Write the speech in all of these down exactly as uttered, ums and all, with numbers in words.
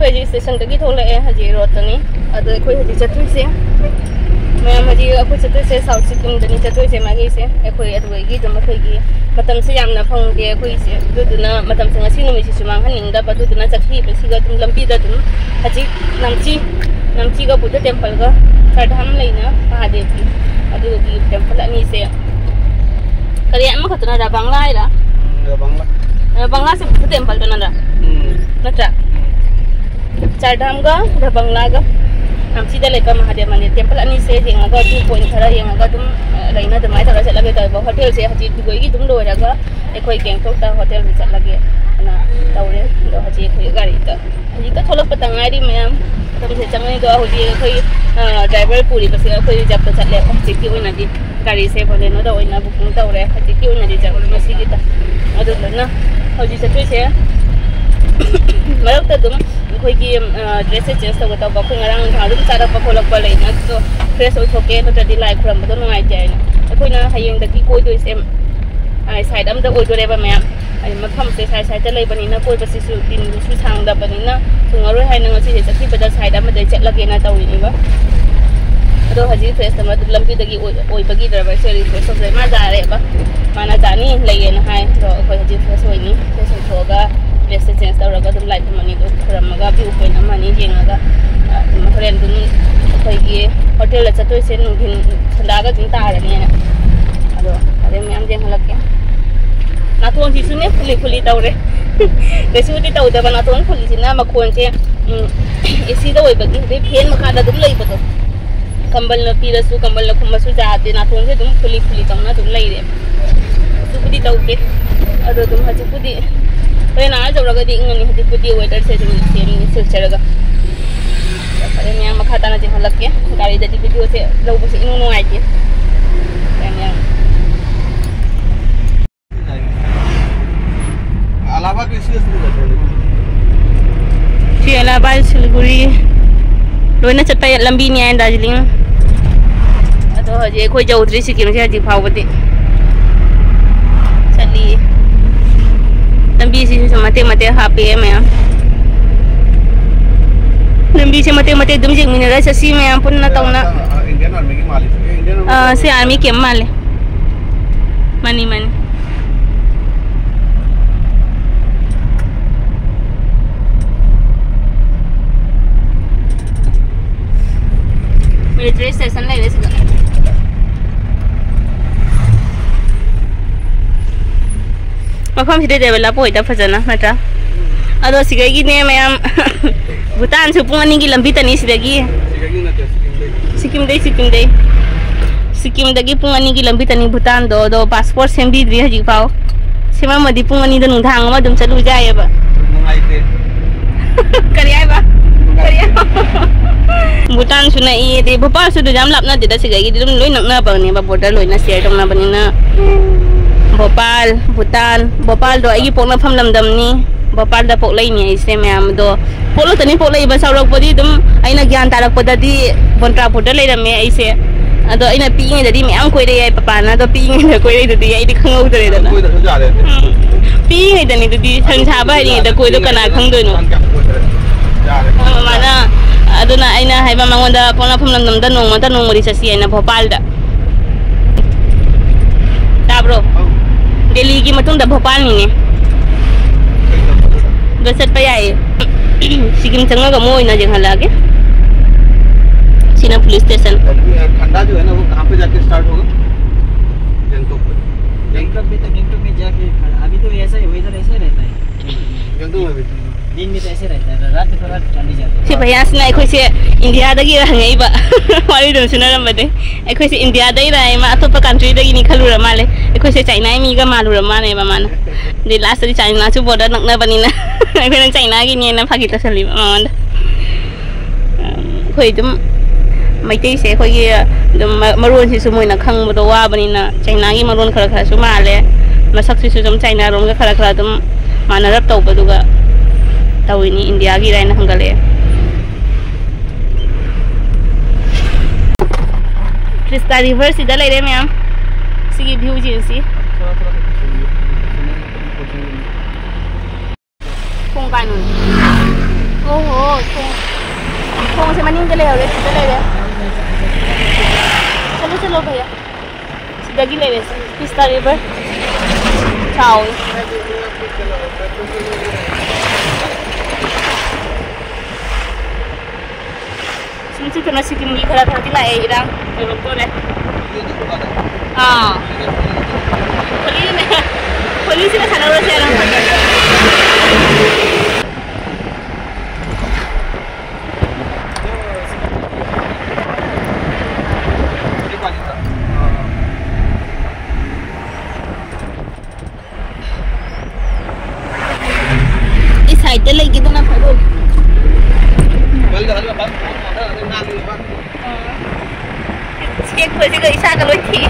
ꯑꯩꯈꯣꯏ ꯁ꯭ꯇꯦꯁꯟꯗꯒꯤ ꯊꯣꯛꯂꯛꯑꯦ, ꯍꯧꯖꯤꯛ ꯔꯣꯗꯇꯅꯤ꯫ ꯑꯗꯣ ꯑꯩꯈꯣꯏ ꯍꯧꯖꯤꯛ ꯆꯠꯇꯣꯏꯁꯦ, ꯃꯌꯥꯝ ꯍꯧꯖꯤꯛ ꯑꯩꯈꯣꯏ ꯆꯠꯇꯣꯏꯁꯦ ꯁꯥꯎꯠ ꯁꯤꯛꯀꯤꯝꯗꯅꯤ ꯆꯠꯇꯣꯏꯁꯦ꯫ ꯃꯥꯒꯤꯁꯦ ꯑꯩꯈꯣꯏ ꯑꯗꯨꯗꯒꯤ ꯑꯗꯨꯝ ꯑꯩꯈꯣꯏꯒꯤ ꯃꯇꯝꯁꯦ ꯌꯥꯝꯅ ꯐꯪꯗꯦ ꯑꯩꯈꯣꯏꯁꯦ, ꯑꯗꯨꯗꯨꯅ ꯃꯇꯝꯁꯦ ꯉꯁꯤ ꯅꯨꯃꯤꯠꯁꯤꯁꯨ ꯃꯥꯡꯍꯟꯅꯤꯡꯗꯕ꯫ ꯑꯗꯨꯗꯨꯅ ꯆꯠꯈꯤꯕꯁꯤꯒ ꯑꯗꯨꯝ ꯂꯝꯕꯤꯗ ꯑꯗꯨꯝ ꯍꯧꯖꯤꯛ ꯅꯝꯆꯤ, ꯅꯝꯆꯤꯒ ꯕꯨꯙ ꯇꯦꯝꯄꯜꯒ ꯆꯥꯔꯙꯥꯝ ꯂꯩꯅ ꯃꯍꯥꯗꯦꯕꯀꯤ, ꯑꯗꯨꯒꯤ ꯇꯦꯝꯄꯜ ꯑꯅꯤꯁꯦ꯫ ꯀꯔꯤ ꯑꯃꯈꯛꯇꯅ ꯔꯕꯥꯡꯂꯥ ꯍꯥꯏꯔ? ꯎꯝ, ꯔꯕꯥꯡꯂꯥ꯫ ꯔꯕꯥꯡꯂꯥꯁꯦ ꯕꯨꯙ ꯇꯦꯝꯄꯜꯗꯨ ꯅꯠꯇ꯭ꯔꯥ? ꯎꯝ꯫ ꯅꯠꯇ꯭ꯔꯥ? ꯎꯝ꯫ ꯆꯥꯔꯙꯥꯝꯒ ꯔꯕꯪꯂꯥꯒ ꯅꯝꯆꯤꯗ ꯂꯩꯕ ꯃꯍꯥꯗꯦꯕ ꯃꯟꯗꯤꯔ ꯇꯦꯝꯄꯜ ꯑꯅꯤꯁꯦ ꯌꯦꯡꯉꯒ, ꯚ꯭ꯌꯨ ꯄꯣꯏꯟꯠ ꯈꯔ ꯌꯦꯡꯉꯒ ꯑꯗꯨꯝ, ꯑ, ꯂꯩꯅ ꯑꯗꯨꯃꯥꯏꯅ ꯇꯧꯔ ꯆꯠꯂꯒꯦ ꯇꯧꯋꯦꯕ꯫ ꯍꯣꯇꯦꯜꯁꯦ ꯍꯧꯖꯤꯛ ꯗꯨꯕꯩꯒꯤ ꯑꯗꯨꯝ ꯂꯣꯏꯔꯒ ꯑꯩꯈꯣꯏ ꯒꯦꯡꯇꯣꯛꯇ ꯍꯣꯇꯦꯜꯗ ꯆꯠꯂꯒꯦ ꯑꯅ ꯇꯧꯔꯦ꯫ ꯑꯗꯣ ꯍꯧꯖꯤꯛ ꯑꯩꯈꯣꯏ ꯒꯥꯔꯤꯗ ꯍꯧꯖꯤꯛꯇ ꯊꯣꯛꯂꯛꯄꯇ ꯉꯥꯏꯔꯤ ꯃꯌꯥꯝ꯫ ꯃꯇꯝꯁꯦ ꯆꯪꯉꯤꯗꯣ ꯍꯧꯖꯤꯛ ꯑꯩꯈꯣꯏ, ꯑ, ꯗ꯭ꯔꯥꯏꯚꯔ ꯄꯨꯔꯤꯕꯁꯦ ꯑꯩꯈꯣꯏ ꯔꯤꯖꯥꯕꯇ ꯆꯠꯂꯦꯕ ꯍꯧꯖꯤꯛꯀꯤ ꯑꯣꯏꯅꯗꯤ꯫ ꯒꯥꯔꯤꯁꯦ ꯕꯣꯂꯦꯅꯣꯗ ꯑꯣꯏꯅ ꯕꯨꯀꯤꯡ ꯇꯧꯔꯦ ꯍꯧꯖꯤꯛꯀꯤ ꯑꯣꯏꯅꯗꯤ ꯆꯠꯂꯦ ꯉꯁꯤꯒꯤꯗ꯫ ꯑꯗꯨꯗꯨꯅ ꯍꯧꯖꯤꯛ ꯆꯠꯇꯣꯏꯁꯦ ꯃꯔꯛꯇ ꯑꯗꯨꯝ ꯑꯩꯈꯣꯏꯒꯤ, ꯑ, ꯗ꯭ꯔꯦꯁꯁꯦ ꯆꯦꯟꯖ ꯇꯧꯒꯦ ꯇꯧꯕ꯫ ꯑꯩꯈꯣꯏ ꯉꯔꯥꯡ ꯅꯨꯡꯗꯥꯡ ꯑꯗꯨꯝ ꯆꯥꯔꯛꯄ ꯈꯣꯠꯂꯛꯄ ꯂꯩꯅ ꯑꯗꯨꯗꯣ ꯐ꯭ꯔꯦꯁ ꯑꯣꯏꯊꯣꯛꯀꯦ, ꯅꯠꯇ꯭ꯔꯗꯤ ꯂꯥꯏ ꯈꯨꯔꯝꯕꯗꯣ ꯅꯨꯡꯉꯥꯏꯇꯦ ꯍꯥꯏꯅ꯫ ꯑꯩꯈꯣꯏꯅ ꯍꯌꯦꯡꯗꯒꯤ ꯀꯣꯏꯗꯣꯏꯁꯦ, ꯑ, ꯁꯥꯏꯠ ꯑꯝꯗ ꯑꯣꯏꯗꯣꯔꯦꯕ ꯃꯌꯥꯝ꯫ ꯍꯥꯏꯗꯤ ꯃꯐꯝꯁꯦ ꯁꯥꯏꯠ ꯁꯥꯏꯠꯇ ꯂꯩꯕꯅꯤꯅ ꯀꯣꯏꯕꯁꯤꯁꯨ ꯗꯤꯟꯗꯨꯁꯨ ꯁꯥꯡꯗꯕꯅꯤꯅ ꯊꯨꯡꯉꯔꯣꯏ ꯍꯥꯏꯅ ꯉꯁꯤꯁꯦ ꯆꯠꯈꯤꯕꯗ ꯁꯥꯏꯠ ꯑꯃꯗꯩ ꯆꯠꯂꯒꯦꯅ ꯇꯧꯔꯤꯅꯦꯕ꯫ ꯑꯗꯣ ꯍꯧꯖꯤꯛ ꯐ꯭ꯔꯦꯁ ꯑꯃ ꯑꯗꯨꯝ ꯂꯝꯕꯤꯗꯒꯤ ꯑꯣꯏ-, ꯑꯣꯏꯕꯒꯤ ꯗ꯭ꯔꯥꯏꯚꯔꯁꯦ ꯔꯤꯀ꯭ꯋꯦꯁ ꯇꯧꯖꯩ꯫ ꯃꯥ ꯌꯥꯔꯦꯕ, ꯃꯥꯅ ꯌꯥꯅꯤ ꯂꯩꯌꯦꯅ ꯍꯥꯏ꯫ ꯑꯗꯣ ꯑꯩꯈꯣꯏ ꯍꯧꯖꯤꯛ ꯐ꯭ꯔꯦꯁ ꯑꯣꯏꯅꯤ, ꯐ꯭ꯔꯦꯁ ꯑꯣꯏꯊꯣꯛꯑꯒ ꯗ꯭ꯔꯦꯁꯁꯦ ꯆꯦꯟꯖ ꯇꯧꯔꯒ ꯑꯗꯨꯝ ꯂꯥꯏ ꯈꯨꯔꯨꯝꯃꯅꯤ꯫ ꯑꯗꯨ ꯈꯨꯔꯝꯃꯒ ꯚ꯭ꯌꯨ ꯄꯣꯏꯟꯠ ꯑꯃ ꯑꯅꯤ ꯌꯦꯡꯉꯒ, ꯑ, ꯑꯗꯨꯝ ꯍꯣꯔꯦꯟ ꯑꯗꯨꯝ ꯑꯩꯈꯣꯏꯒꯤ ꯍꯣꯇꯦꯜꯗ ꯆꯠꯇꯣꯏꯁꯦ ꯅꯨꯡꯊꯤꯟ ꯁꯟꯗꯥꯒ ꯑꯗꯨꯝ ꯇꯥꯔꯅꯤꯅ꯫ ꯑꯗꯣ ꯍꯣꯔꯦꯟ ꯃꯌꯥꯝ ꯌꯦꯡꯍꯜꯂꯛꯀꯦ꯫ ꯅꯥꯇꯣꯟꯁꯤꯁꯨꯅꯦ ꯐꯨꯂꯤ ꯐꯨꯂꯤ ꯇꯧꯔꯦ꯫ ꯀꯩꯁꯨꯕꯨꯗꯤ ꯇꯧꯗꯕ, ꯅꯥꯇꯣꯟ ꯐꯨꯜꯂꯤꯁꯤꯅ ꯃꯈꯣꯟꯁꯦ, ꯎꯝ, ꯑꯦ ꯁꯤꯗ ꯑꯣꯏꯕꯒꯤ ꯑꯗꯩ ꯐꯦꯟ ꯃꯈꯥꯗ ꯑꯗꯨꯝ ꯂꯩꯕꯗꯣ꯫ ꯀꯝꯕꯜꯅ ꯄꯤꯔꯁꯨ, ꯀꯝꯕꯜꯅ ꯈꯨꯝꯃꯁꯨ ꯌꯥꯗꯦ, ꯅꯥꯇꯣꯟꯁꯦ ꯑꯗꯨꯝ ꯐꯨꯂꯤ ꯐꯨꯂꯤ ꯇꯧꯅ ꯑꯗꯨꯝ ꯂꯩꯔꯦ꯫ ꯀꯩꯁꯨꯕꯨꯗꯤ ꯇꯧꯗꯦ꯫ ꯑꯗꯣ ꯑꯗꯨꯝ ꯍꯧꯖꯤꯛꯄꯨꯗꯤ ꯍꯣꯔꯦꯟ ꯑꯥ ꯌꯧꯔꯒꯗꯤ ꯏꯪꯉꯅꯤ꯫ ꯍꯧꯖꯤꯛꯄꯨꯗꯤ ꯋꯦꯗꯔꯁꯦ ꯑꯗꯨꯝ ꯁꯦꯝ ꯁꯤꯜꯆꯔꯒ꯫ ꯐꯔꯦ ꯃꯌꯥꯝ, ꯃꯈꯥ ꯇꯥꯅ ꯆꯦꯟꯍꯜꯂꯛꯀꯦ꯫ ꯒꯥꯔꯤꯗꯗꯤ ꯚꯤꯗꯤꯑꯣꯁꯦ ꯂꯧꯕꯁꯦ ꯏꯅꯨꯡ ꯅꯨꯡꯉꯥꯏꯇꯦ꯫ ꯐꯔꯦ ꯃꯌꯥꯝ꯫ इलाहाबाद भी इसी से शुरू करते हैं। ꯁꯤ ꯑꯂꯥꯍꯥꯕꯥꯗ, ꯁꯤꯂꯤꯒꯨꯔꯤ ꯂꯣꯏꯅ ꯆꯠꯄ ꯂꯝꯕꯤꯅꯤ ꯍꯥꯏ ꯗꯥꯔꯖꯤꯂꯤꯡ꯫ ꯑꯗꯣ ꯍꯧꯖꯤꯛ ꯑꯩꯈꯣꯏ ꯌꯧꯗ꯭ꯔꯤ ꯁꯤꯀꯤꯝꯁꯦ ꯍꯧꯖꯤꯛ ꯐꯥꯎꯕꯗꯤ꯫ ꯆꯠꯂꯤ꯫ ꯂꯝꯕꯤꯁꯤꯁꯨ ꯁꯨꯝ ꯃꯇꯦꯛ ꯃꯇꯦꯛ ꯍꯥꯞꯄꯦ ꯃꯌꯥꯝ꯫ ꯂꯝꯕꯤꯁꯦ ꯃꯇꯦꯛ ꯃꯇꯦꯛ ꯑꯗꯨꯝ ꯌꯦꯡꯃꯤꯟꯅꯔ ꯆꯠꯁꯤ ꯃꯌꯥꯝ ꯄꯨꯟꯅ ꯇꯧꯅ꯫ ꯑ, Indian Army ꯒꯤ ꯃꯥꯜꯂꯤ꯫ Indian Army ꯑ, ꯁꯤ Army camp ꯃꯥꯜꯂꯦ꯫ ꯃꯥꯅꯤ, ꯃꯥꯅꯤ꯫ Military station ꯂꯩꯔꯦ ꯁꯤꯗ꯫ ꯃꯐꯝꯁꯤꯗꯤ develop ꯑꯣꯏꯗ ꯐꯖꯅ, ꯅꯠꯇ꯭ꯔꯥ? ꯑꯗꯣ ꯁꯤꯗꯒꯤꯅꯦ ꯃꯌꯥꯝ, ꯚꯨꯇꯥꯟꯁꯨ ꯄꯨꯡ ꯑꯅꯤꯒꯤ ꯂꯝꯕꯤ ꯇꯅꯤ ꯁꯤꯗꯒꯤ꯫ ꯁꯤꯗꯒꯤ ꯅꯠꯇꯦ, ꯁꯤꯀꯤꯝꯗꯒꯤ꯫ ꯁꯤꯀꯤꯝꯗꯒꯤ, ꯁꯤꯀꯤꯝꯗꯒꯤ꯫ ꯁꯤꯀꯤꯝꯗꯒꯤ ꯄꯨꯡ ꯑꯅꯤꯒꯤ ꯂꯝꯕꯤ ꯇꯅꯤ ꯚꯨꯇꯥꯟꯗꯣ, ꯑꯗꯣ passport ꯁꯦꯝꯕꯤꯗ꯭ꯔꯤ ꯍꯧꯖꯤꯛꯐꯥꯎ꯫ ꯁꯦꯝꯃꯝꯃꯗꯤ ꯄꯨꯡ ꯑꯅꯤꯗ ꯅꯨꯡꯗꯥꯡ ꯑꯃ ꯑꯗꯨꯝ ꯆꯠꯂꯨ ꯌꯥꯏꯑꯕ꯫ ꯅꯨꯡꯉꯥꯏꯇꯦ꯫ ꯀꯔꯤ ꯍꯥꯏꯕ? ꯀꯔꯤ ꯍꯥꯏꯕ? ꯚꯨꯇꯥꯟꯁꯨ ꯅꯛꯏ, ꯑꯗꯩ ꯚꯣꯄꯥꯜꯁꯨ ꯑꯗꯨ ꯌꯥꯝ ꯂꯥꯞꯅꯗꯦꯗ, ꯁꯤꯗꯒꯤꯗꯤ ꯑꯗꯨꯝ ꯂꯣꯏ ꯅꯛꯅꯕꯅꯦꯕ, border ꯂꯣꯏꯅ share ꯇꯧꯅꯕꯅꯤꯅ꯫ ꯚꯣꯄꯥꯜ, ꯚꯨꯇꯥꯟ, ꯚꯣꯄꯥꯜꯗꯣ ꯑꯩꯒꯤ ꯄꯣꯛꯅꯐꯝ ꯂꯝꯗꯝꯅꯤ꯫ ꯚꯣꯄꯥꯜꯗ ꯄꯣꯛꯂꯛꯏꯅꯦ ꯑꯩꯁꯦ ꯃꯌꯥꯝ꯫ ꯑꯗꯣ ꯄꯣꯛꯂꯛꯇꯅꯤ ꯄꯣꯛꯂꯛꯏꯕ, ꯆꯥꯎꯔꯛꯄꯗꯤ ꯑꯗꯨꯝ ꯑꯩꯅ ꯒ꯭ꯌꯥꯟ ꯇꯥꯔꯛꯄꯗꯗꯤ ꯕꯣꯟꯇ꯭ꯔꯥꯄꯨꯔꯗ ꯂꯩꯔꯝꯃꯦ ꯑꯩꯁꯦ꯫ ꯑꯗꯣ ꯑꯩꯅ ꯄꯤꯛꯏꯉꯩꯗꯗꯤ ꯃꯌꯥꯝ ꯀꯣꯏꯔꯛꯑꯦ ꯄꯄꯥꯅ, ꯑꯗꯣ ꯄꯤꯛꯏꯉꯩꯗ ꯀꯣꯏꯔꯛꯏꯗꯨꯗꯤ ꯑꯩꯗꯤ ꯈꯪꯍꯧꯗ꯭ꯔꯦꯗꯅ꯫ ꯀꯣꯏꯗ꯭ꯔꯁꯨ ꯌꯥꯔꯦ꯫ ꯎꯝ꯫ ꯄꯤꯛꯏꯉꯩꯗꯅꯤ ꯑꯗꯨꯗꯤ, ꯁꯟ ꯁꯥꯕ ꯍꯩꯔꯤꯉꯩꯗ ꯀꯣꯏꯗꯣ ꯀꯅꯥ ꯈꯪꯗꯣꯏꯅꯣ? ꯌꯥꯔꯦ꯫ ꯑ, ꯃꯃꯥꯅ, ꯑꯗꯨꯅ ꯑꯩꯅ ꯍꯥꯏꯕ ꯃꯉꯣꯟꯗ, "ꯄꯣꯛꯅꯐꯝ ꯂꯝꯗꯝꯗ ꯅꯣꯡꯃꯇ ꯅꯣꯡꯃꯗꯤ ꯆꯠꯁꯤ" ꯍꯥꯏꯅ ꯚꯣꯄꯥꯜꯗ꯫ ꯇꯥꯕ꯭ꯔꯣ? ꯑꯧ꯫ ꯗꯦꯜꯂꯤꯒꯤ ꯃꯇꯨꯡꯗ ꯚꯣꯄꯥꯜꯅꯤꯅꯦ꯫ ꯀꯩ ꯂꯝꯗ? ꯑꯗ ꯆꯠꯄ ꯌꯥꯏꯌꯦ꯫ ꯁꯤꯀꯤꯝ ꯆꯪꯉꯒ ꯑꯃꯨꯛ ꯑꯣꯏꯅ ꯌꯦꯡꯍꯜꯂꯛꯑꯒꯦ꯫ ꯁꯤꯅ police station꯫ अभी ठंडा जो है ना, वो कहाँ पे जाके start होगा? गैंगटॉक पे। गैंगटॉक पे तो, गैंगटॉक में जाके, अभी तो ऐसा ही, weather ऐसा ही रहता है। गैंगटॉक में भी। दिन में तो ऐसे रहता है, रात में थोड़ा ठंडी जाती है। ꯁꯤ ꯚꯩꯌꯥꯁꯤꯅ ꯑꯩꯈꯣꯏꯁꯦ ꯏꯟꯗꯤꯌꯥꯗꯒꯤ ꯍꯪꯉꯛꯏꯕ꯫ ꯋꯥꯔꯤꯗꯨꯝ ꯁꯨꯅꯔꯝꯕꯅꯦ꯫ ꯑꯩꯈꯣꯏꯁꯦ ꯏꯟꯗꯤꯌꯥꯗꯩꯔꯥ, ꯃꯥ ꯑꯇꯣꯞꯄ country ꯗꯒꯤꯅꯤ ꯈꯜꯂꯨꯔ ꯃꯥꯜꯂꯦ꯫ ꯑꯩꯈꯣꯏꯁꯦ ꯆꯥꯏꯅꯥꯒꯤ ꯃꯤꯒ ꯃꯥꯜꯂꯨꯔ ꯃꯥꯜꯂꯦꯕ ꯃꯥꯅ꯫ ꯑꯗꯩ last ꯇꯗꯤ ꯆꯥꯏꯅꯥꯁꯨ border ꯅꯛꯅꯕꯅꯤꯅ ꯑꯩꯈꯣꯏꯅ ꯆꯥꯏꯅꯥꯒꯤꯅꯦꯅ ꯐꯥꯒꯤ ꯇꯧꯁꯜꯂꯤꯕ ꯃꯉꯣꯟꯗ꯫ ꯑꯩꯈꯣꯏ ꯑꯗꯨꯝ ꯃꯩꯇꯩꯁꯦ ꯑꯩꯈꯣꯏꯒꯤ ꯑꯗꯨꯝ ꯃ-, ꯃꯔꯣꯟꯁꯤꯁꯨ ꯃꯣꯏꯅ ꯈꯪꯕꯗꯣ ꯋꯥꯕꯅꯤꯅ ꯆꯥꯏꯅꯥꯒꯤ ꯃꯔꯣꯟ ꯈꯔ ꯈꯔꯁꯨ ꯃꯥꯜꯂꯦ꯫ ꯃꯁꯛꯁꯤꯁꯨ ꯑꯗꯨꯝ ꯆꯥꯏꯅꯥꯔꯣꯝꯒ ꯈꯔ ꯈꯔ ꯑꯗꯨꯝ ꯃꯥꯟꯅꯔꯞ ꯇꯧꯕꯗꯨꯒ ꯇꯧꯏꯅꯤ, ꯏꯟꯗꯤꯌꯥꯒꯤꯔ ꯍꯥꯏꯅ ꯍꯪꯒꯠꯂꯛꯑꯦ꯫ ꯀ꯭ꯔꯤꯁꯇꯥ ꯔꯤꯚꯔꯁꯤꯗ ꯂꯩꯔꯦ ꯃꯌꯥꯝ꯫ ꯁꯤꯒꯤ view ꯁꯤ ꯎꯁꯤ꯫ ꯊꯣꯡ ꯀꯥꯏꯅꯣ? ꯑꯣ ꯍꯣ, ꯊꯣꯡ꯫ ꯊꯣꯡꯁꯦ ꯃꯅꯤꯡꯗ ꯂꯩꯍꯧꯔꯦ, ꯁꯤꯗ ꯂꯩꯔꯦ꯫ ꯆꯠꯂꯣ, ꯆꯠꯂꯣ, ꯚꯩꯌꯥ꯫ ꯁꯤꯗꯒꯤ ꯂꯩꯔꯦ, ꯁꯤ ꯇꯤꯁꯇꯥ ꯔꯤꯚꯔ꯫ ꯆꯥꯎꯋꯤ꯫ ꯁꯨꯝ ꯆꯠꯇꯅ ꯁꯤꯀꯤꯝꯒꯤ ꯈꯔ ꯈꯔꯗꯤ ꯂꯥꯛꯑꯦ, ꯏꯔꯥꯡ ꯌꯧꯔꯛꯇꯣꯔꯦ꯫ ꯑꯥ꯫ ꯍꯣꯂꯤꯅꯦ꯫ ꯍꯣꯂꯤꯁꯤꯗ ꯁꯥꯟꯅꯔꯨꯔꯁꯦ, ꯏꯔꯥꯡ꯫ ꯑꯩ ꯁꯥꯏꯗꯇ ꯂꯩꯒꯦꯗꯅ ꯐꯔꯣ꯫ ꯁꯦꯛꯄꯁꯤꯒ ꯏꯁꯥꯒ ꯂꯣꯏ ꯊꯤ꯫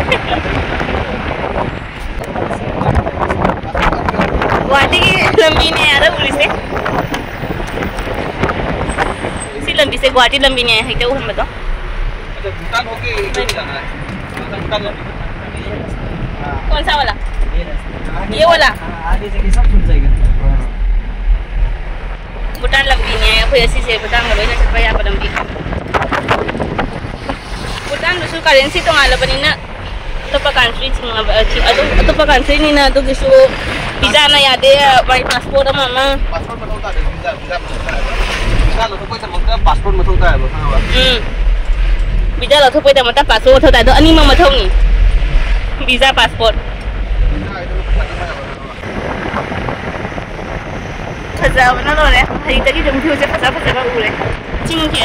ꯒꯨꯋꯥꯍꯥꯇꯤꯒꯤ ꯂꯝꯕꯤꯅꯦ ꯑꯗ ꯎꯔꯤꯁꯦ꯫ ꯁꯤ ꯂꯝꯕꯤꯁꯦ ꯒꯨꯋꯥꯍꯥꯇꯤ ꯂꯝꯕꯤꯅꯦ ꯍꯦꯛꯇ ꯎꯍꯟꯕꯗꯣ꯫ अच्छा, भूटान होके इधर ही जाना है। भूटान, भूटान होके। कौन सा वाला? ये वाला? हाँ, आगे जाके सब खुल जाएगा। हाँ। ꯚꯨꯇꯥꯟ ꯂꯝꯕꯤꯅꯦ ꯑꯩꯈꯣꯏ ꯑꯁꯤꯁꯦ, ꯚꯨꯇꯥꯟꯒ ꯂꯣꯏꯅ ꯆꯠꯄ ꯌꯥꯕ ꯂꯝꯕꯤ꯫ ꯚꯨꯇꯥꯟꯗꯨꯁꯨ ꯀꯔꯦꯟꯁꯤ ꯇꯣꯉꯥꯜꯂꯕꯅꯤꯅ ꯑꯇꯣꯞꯄ ꯀꯟꯇ꯭ꯔꯤꯁꯤꯡ, ꯑꯗꯨꯝ ꯑꯇꯣꯞꯄ ꯀꯟꯇ꯭ꯔꯤꯅꯤꯅ ꯑꯗꯨꯒꯤꯁꯨ ꯚꯤꯖꯥꯅ ꯌꯥꯗꯦ, ꯃꯥꯏ ꯄꯥꯁꯄꯣꯔꯠ ꯑꯃ ꯑꯃ꯫ ꯄꯥꯁꯄꯣꯔꯠ ꯃꯊꯧ ꯇꯥꯗꯦ, ꯚꯤꯖꯥ, ꯚꯤꯖꯥ ꯃꯊꯧ ꯇꯥꯗꯦ꯫ ꯚꯤꯖꯥ ꯂꯧꯊꯣꯛꯄꯒꯤꯗꯃꯛꯇ ꯄꯥꯁꯄꯣꯔꯠ ꯃꯊꯧ ꯇꯥꯏꯌꯦꯕ, ꯈꯪꯉꯕ? ꯎꯝ꯫ ꯚꯤꯖꯥ ꯂꯧꯊꯣꯛꯄꯒꯤꯗꯃꯛꯇ ꯄꯥꯁꯄꯣꯔꯠ ꯃꯊꯧ ꯇꯥꯏ, ꯑꯗꯣ ꯑꯅꯤꯃꯛ ꯃꯊꯧꯅꯤ꯫ Visa, passport. ꯚꯤꯖꯥ ꯍꯥꯏꯗꯨꯅ ꯄꯩꯁꯥ ꯆꯪꯕ ꯌꯥꯕ, ꯈꯪꯉꯕ? ꯐꯖꯕꯅ ꯂꯣꯏꯔꯦ꯫ ꯍꯧꯖꯤꯛꯇꯒꯤ ꯑꯗꯨꯝ ꯚ꯭ꯌꯨꯁꯦ ꯐꯖ ꯐꯖꯕ ꯎꯔꯦ꯫ ꯆꯤꯡꯁꯦ꯫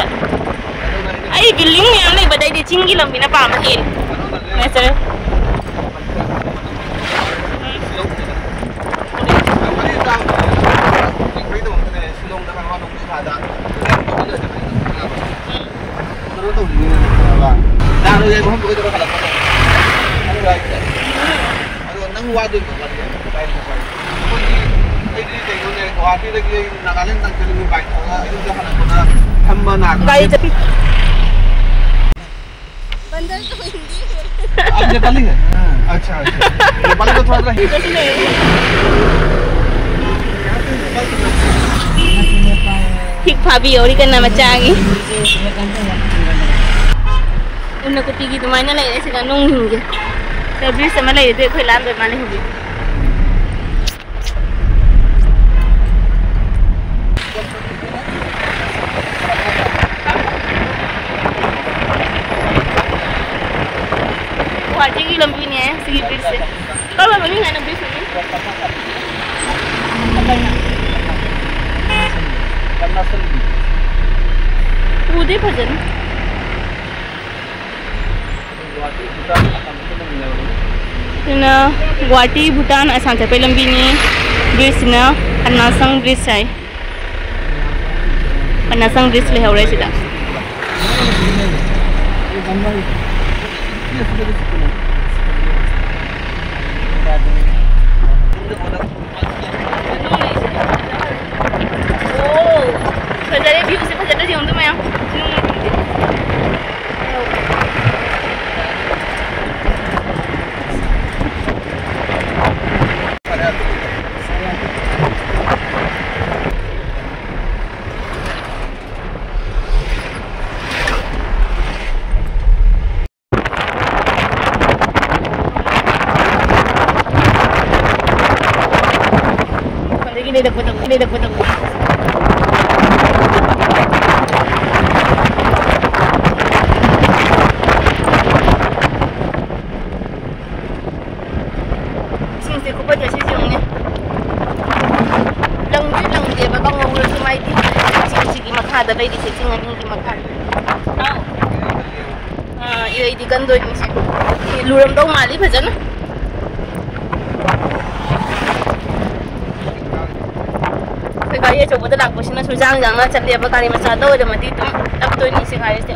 ꯑꯩ ꯕꯤꯜꯗꯤꯡ ꯃꯌꯥꯝ ꯂꯩꯕꯗꯩꯗꯤ ꯆꯤꯡꯒꯤ ꯂꯝꯕꯤꯅ ꯄꯥꯝꯕ ꯍꯦꯜꯂꯤ꯫ ꯅꯦꯆꯔꯦꯜ꯫ ꯀꯩꯅꯣ ꯇꯧꯅꯤꯡꯉꯤꯅꯦ, ꯈꯪꯉꯕ? ꯗꯥꯔꯨ ꯌꯩꯕ ꯃꯐꯝꯗꯨꯒ ꯇꯧꯔ ꯍꯜꯂꯛꯄꯗꯣ꯫ ꯑꯗꯨ ꯍꯥꯏꯁꯦ꯫ ꯑꯗꯣ ꯅꯪ ꯋꯥꯗꯣꯏꯅꯣ? ꯑꯩꯈꯣꯏꯒꯤ, ꯑꯩꯗꯤ ꯀꯩꯅꯣꯅꯦ, ꯒꯨꯋꯥꯍꯥꯇꯤꯗꯒꯤ ꯑꯩ ꯅꯥꯒꯥꯂꯦꯟ ꯇꯪ ꯆꯠꯂꯤꯅꯦ, ꯕꯥꯏꯛ ꯊꯧꯔꯒ ꯑꯌꯨꯛꯇ ꯍꯜꯂꯛꯄꯗ ꯐꯝꯕ ꯅꯥꯗꯅ꯫ ꯒꯥꯔꯤ ꯆꯠꯄꯤ꯫ बंदर तो हिंदी बोल। आप नेपाली है? अच्छा, अच्छा। नेपाली तो थोड़ा सा हिंदी। कुछ नहीं। हिक ꯊꯥꯕꯤ ꯌꯧꯔꯤ ꯀꯟꯅ ꯃꯆꯥꯒꯤ꯫ ꯎꯅ ꯀꯨꯇꯤꯒꯤ ꯑꯗꯨꯃꯥꯏꯅ ꯂꯩꯔꯦ ꯁꯤꯗ ꯅꯣꯡ ꯍꯤꯡꯒꯦ꯫ ꯁꯤꯗ bridge ꯑꯃ ꯂꯩꯔꯦ, ꯑꯗꯨ ꯑꯩꯈꯣꯏ ꯂꯥꯟꯗꯣꯏ ꯃꯥꯜꯂꯦ ꯍꯧꯖꯤꯛ꯫ ꯒꯨꯍꯥꯇꯤꯒꯤ ꯂꯝꯕꯤꯅꯦ ꯁꯤꯒꯤ bridgeꯁꯦ꯫ ꯀꯔꯝꯕ ꯃꯃꯤꯡ ꯍꯥꯏꯅꯣ bridge ꯃꯃꯤꯡ? ꯎꯗꯦ ꯐꯖꯅ꯫ ꯁꯤꯅ ꯒꯨꯍꯥꯇꯤ, ꯚꯨꯇꯥꯟ, ꯑꯁꯥꯝ ꯆꯠꯄꯩ ꯂꯝꯕꯤꯅꯤ꯫ Bridgeꯁꯤꯅ ꯄꯟꯅꯥꯁꯪ bridge ꯍꯥꯏ꯫ ꯄꯟꯅꯥꯁꯪ bridge ꯂꯩꯍꯧꯔꯦ ꯁꯤꯗ꯫ ꯑꯣ, ꯐꯖꯔꯦ, viewꯁꯦ ꯐꯖꯗ꯭ꯔꯁꯨ ꯌꯦꯡꯉꯨꯗ ꯃꯌꯥꯝ꯫ ꯑꯗꯒꯤ ꯂꯩꯔꯛꯄꯗ, ꯂꯩꯔꯛꯄꯗ꯫ ꯏꯁꯤꯡꯁꯦ ꯈꯨꯐꯠꯁꯦ ꯁꯤꯁꯦ ꯌꯦꯡꯉꯨꯅꯦ꯫ ꯂꯪꯗꯤ ꯂꯪꯗꯦꯕ, ꯀꯪꯍꯧꯔꯁꯨ ꯃꯥꯏꯗꯤ ꯏꯁꯤꯡꯁꯤꯒꯤ ꯃꯈꯥꯗ ꯂꯩꯔꯤꯁꯦ, ꯆꯤꯡ ꯑꯅꯤꯒꯤ ꯃꯈꯥꯗ꯫ ꯑꯥ, ꯏꯔꯩꯗꯤ ꯀꯟꯗꯣꯏꯅꯤꯁꯦ꯫ ꯂꯨꯔꯝꯗꯧ ꯃꯥꯜꯂꯤ ꯐꯖꯅ꯫ ꯑꯩꯈꯣꯏ ꯒꯥꯔꯤ ꯑꯆꯧꯕꯗ ꯂꯥꯛꯄꯁꯤꯅ ꯁꯨꯔꯖꯥꯡ ꯌꯥꯡꯅ ꯆꯠꯂꯦꯕ, ꯒꯥꯔꯤ ꯃꯆꯥꯗ ꯑꯣꯏꯔꯝꯃꯗꯤ ꯑꯗꯨꯝ ꯇꯞꯇꯣꯏꯅꯤ ꯁꯤ ꯒꯥꯔꯤꯁꯦ꯫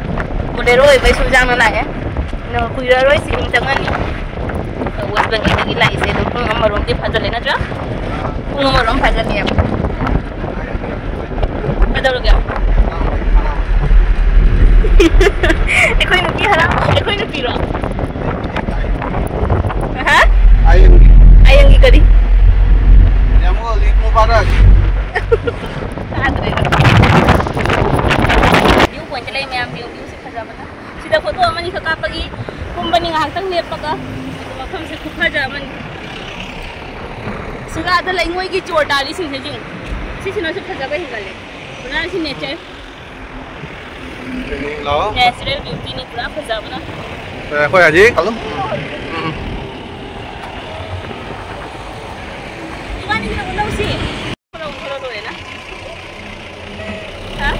Bolero ꯑꯣꯏꯕꯩ ꯁꯨꯔꯖꯥꯡꯅ ꯂꯥꯛꯑꯦ꯫ ꯑꯗꯣ ꯀꯨꯏꯔꯔꯣꯏ ꯁꯤ ꯑꯗꯨꯝ ꯆꯪꯉꯅꯤ꯫ West Bengalꯗꯒꯤ ꯂꯥꯛꯏꯁꯦ ꯑꯗꯨꯝ ꯄꯨꯡ ꯑꯃꯔꯣꯝꯗꯤ ꯐꯥꯖꯜꯂꯦ ꯅꯠꯇ꯭ꯔꯥ? ꯄꯨꯡ ꯑꯃꯔꯣꯝ ꯐꯥꯖꯜꯂꯦꯕ꯫ ꯀꯩꯗꯧꯔꯒꯦ? ꯑꯩꯈꯣꯏ ꯅꯨꯄꯤ ꯍꯔꯥꯎ, ꯑꯩꯈꯣꯏ ꯅꯨꯄꯤꯔꯣ? ꯍꯥ? ꯑꯌꯦꯡꯒꯤ꯫ ꯑꯌꯦꯡꯒꯤ ꯀꯔꯤ? ꯌꯥꯝ ꯑꯣꯜꯂꯤ ꯃꯨꯕꯥꯔꯛ꯫ ꯇꯥꯗ꯭ꯔꯦ꯫ ꯀꯥꯗ ꯂꯩꯉꯣꯏꯒꯤ ꯆꯣꯔ ꯇꯥꯔꯤꯁꯤꯡꯁꯦ ꯌꯦꯡꯉꯨ꯫ ꯁꯤꯁꯤꯅꯁꯨ ꯐꯖꯕ ꯍꯦꯟꯒꯠꯂꯦ꯫ ꯄꯨꯔꯥ ꯁꯤ ꯅꯦꯆꯔ꯫ ꯂꯥꯛꯑꯣ꯫ ꯅꯦꯆꯔꯦꯜ ꯕ꯭ꯌꯨꯇꯤꯅꯤ ꯄꯨꯔꯥ ꯐꯖꯕꯅ꯫ ꯑꯩꯈꯣꯏ ꯍꯧꯖꯤꯛ ꯎꯝ꯫ ꯏꯕꯥꯅꯤꯒꯤꯗ ꯎꯠꯂꯧꯁꯤ꯫ ꯈꯔ ꯈꯔ ꯂꯣꯏꯔꯦꯅ꯫ ꯍꯥ?